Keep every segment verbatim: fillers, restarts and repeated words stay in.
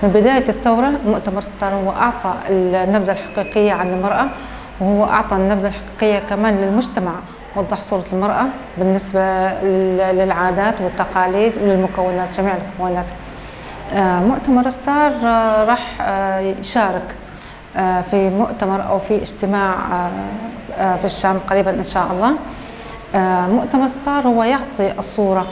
من بداية الثورة، مؤتمر ستار هو أعطى النبذة الحقيقية عن المرأة، وهو أعطى النبذة الحقيقية كمان للمجتمع. وضح صورة المرأة بالنسبة لل-، للعادات والتقاليد وللمكونات، جميع المكونات. آه، مؤتمر ستار، آه، راح، آه، يشارك، آه، في مؤتمر أو في اجتماع، آه، آه، في الشام قريبًا إن شاء الله. آه، مؤتمر ستار هو يعطي الصورة،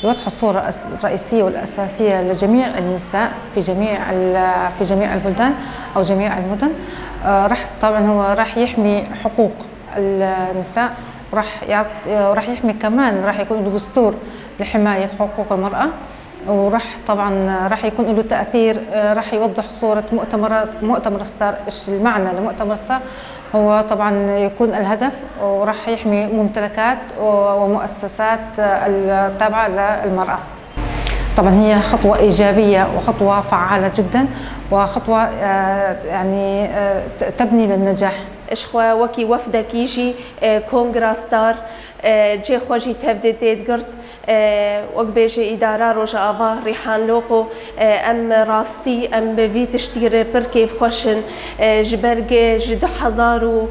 يوضح الصورة الس-، الرئيسية والأساسية لجميع النساء في جميع ال-، في جميع البلدان أو جميع المدن. آه، راح، طبعًا هو راح يحمي حقوق النساء، وراح يعط-، وراح يحمي كمان، راح يكون له دستور لحماية حقوق المرأة، وراح طبعًا راح يكون له تأثير، آه، راح يوضح صورة مؤتمرات، مؤتمر ستار، إيش المعنى لمؤتمر ستار. هو طبعًا يكون الهدف، وراح يحمي ممتلكات و-، ومؤسسات، آه، التابعة للمرأة. طبعًا هي خطوة إيجابية وخطوة فعالة جدًا، وخطوة، آه، يعني، آه، ت-، تبني للنجاح. Ji xwe wekî wefdekî jî, e, Kongra Star, e, cê xwe jî tevdê tê digirt. E, wek bêje îdara Rojava Rîhan Loqo, e, em rastî, em bi vî tiştî re pir kêfxweş in. E, ji ber ge ji du hezar û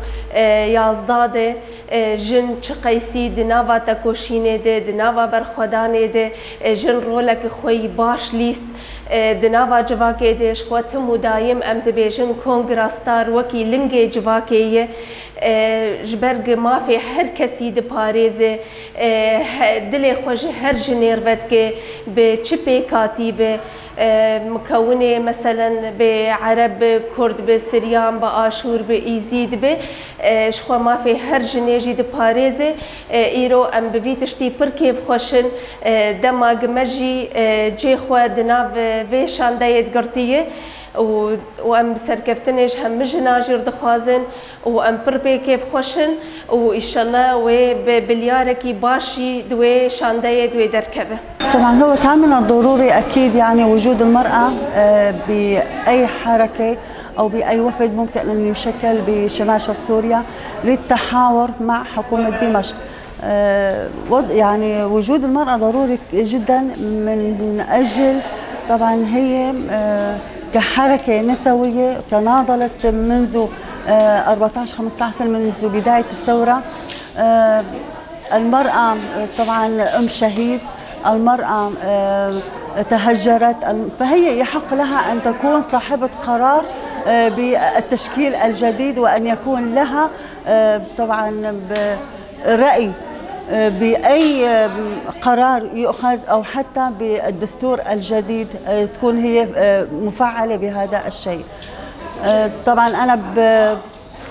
yazdeh de, e, jin çi qeysî di nava tekoşînê de, di nava berxwedanê de, e, jin roleke xwe yî baş lîst, e, di nava civakê de. Ji xwe tim û dayim em dibêjin Kongra Star wekî lingê civakê ye. E, ji ber gi mafê her kesî diparêze, e, he-, dilê xwe ji her jinê re vedike, bi çi pêkhatî be, e, mukewinê, meselen, bi Ereb, bi Kurd, bi Siryan, bi Aşûr, bi Îzîd, bi, e, ji xwe mafê her jinê jî diparêze. E, îro em bi vî tiştî pir kêfxweş in. E, dema gi me jî, e, cê xwe di nav, e, vê şandeyê digirtiye û, û em bi serkeftinê ji hemî jinan jî re dixwazin û em pir pê kêfxweş in û îşellah wê bi bilyarekî baş jî di wê şandeyê di wê derkeve. طبعًا هو كان من الضروري أكيد يعني وجود المرأة، آه، بأي حركة أو بأي وفد ممكن أن يشكل بشمال شرق سوريا للتحاور مع حكومة دمشق. آه، وض-، يعني وجود المرأة ضروري جدًا من أجل طبعًا هي، آه، كحركة نسوية تناضلت منذ، آه، أربعتاش خمستاش سنة منذ بداية الثورة. آه، المرأة، آه، طبعًا أم شهيد، المرأة، آه، تهجرت، الم-، فهي يحق لها أن تكون صاحبة قرار، آه، بالتشكيل الجديد وأن يكون لها، آه، طبعًا ب-، رأي، آه، بأي، آه، قرار يؤخذ أو حتى بالدستور الجديد، آه، تكون هي، آه، مفعلة بهذا الشيء. آه، طبعًا أنا ب-،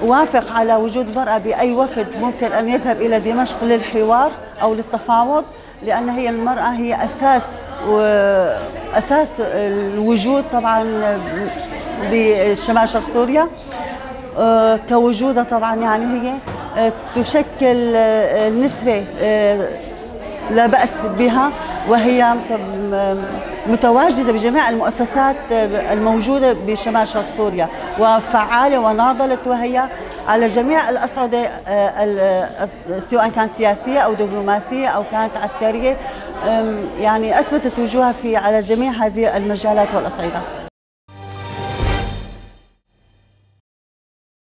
وافق على وجود المرأة بأي وفد ممكن أن يذهب إلى دمشق للحوار أو للتفاوض، لأن هي المرأة هي أساس و-، أساس الوجود طبعًا بشمال شرق سوريا. آه، كوجودها طبعًا يعني هي، آه، تشكل، آه، نسبة، آه، لا بأس بها، وهي مت-، متواجدة بجميع المؤسسات، آه، الموجودة بشمال شرق سوريا، وفعالة وناضلت وهي على جميع الأصعدة، آه، ال-، آه، سواء كانت سياسية أو دبلوماسية أو كانت عسكرية، آم، يعني أثبتت وجوهها في، على جميع هذه المجالات والأصعدة.